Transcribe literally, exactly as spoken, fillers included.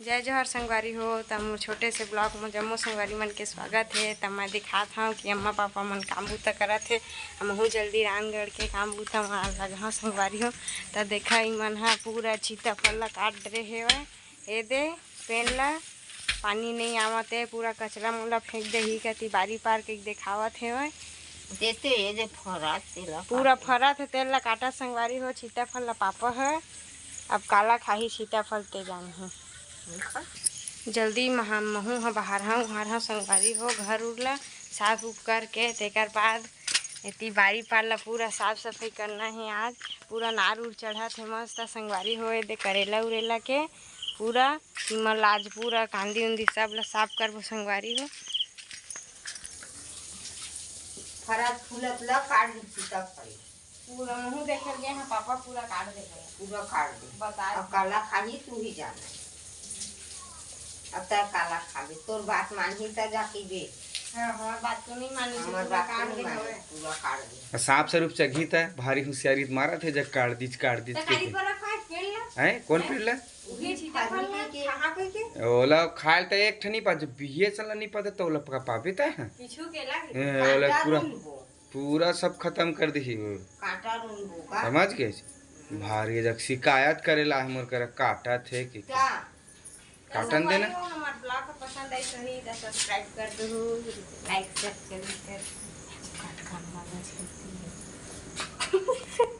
जय जोहार संगवारी हो, त मोर छोटे से ब्लॉग म जम्मो संगवारी मन के स्वागत हे। त मैं दिखात हव कि अम्मा पापा मन काम बूता करत हे, हमहू जल्दी रांधगढ़ के काम बूता म लगहव संगवारी हो। त देखा, इमन ह पूरा सीताफल ला काट डरे हेवय। ए दे, पेड़ ला पानी नइ आवत हे, पूरा कचरा मन ला फेंक देही कति बारी पार के देखावत हेवय। देते ये जे फरात तेला पूरा काटे। फरात हे, तेल ला काटा संगवारी हो, सीताफल ला पापा ह। अब काला खाही सीताफल ते जानही। देखा। जल्दी म हम, महू ह बाहर हव, उहार हव संगवारी हो, घर उर ला साफ उफ करके तेकर बाद एती बारी पार ला पूरा साफ सफाई करना हे आज। पूरा नार उर चढ़त हे मस्त संगवारी हो, ए दे करेला उरेला के पूरा इमन ला आज पूरा कांदी उंदी सब ला साफ करबो संगवारी हो। फरत फूलत ला काट ली सीताफल। पूरा मुंह देखे गे हाँ पापा, पूरा काट दे। पूरा काट दे। बता। अब काला खाही तू ही जाना। अब तय काला खा ले, तोर बात मानही त जाके बे। हाँ, हमार बात तो नहीं मानी, हमार पूरा बात काट नहीं दे माने, हवे। पूरा काट दे। सांप सरूप चघी त भारी हुसियारी त मारत हे, जग काट दीच, काट दीच त के काली के। पर रखा है, पेड़ ला। हैं? कौन पेड़ ला? उही सीताफल ला, कहाँ कोई के? ओला खायल त एक ठनी पा, जब बिहे चला नहीं पाते त ओला पका पाबे त। पीछू के ला। ए, ओला काटा पूरा, रूल वो। पूरा सब खत्म कर दिही वो। काटा रूल वो का? समझ गए? भारी जग शिकायत करेला हमर करा काटा थे कि का? काटन देना। संगवारी हो, हमार ब्लॉग पसंद आई तो ही सब्सक्राइब कर दो, लाइक शेयर कर दो।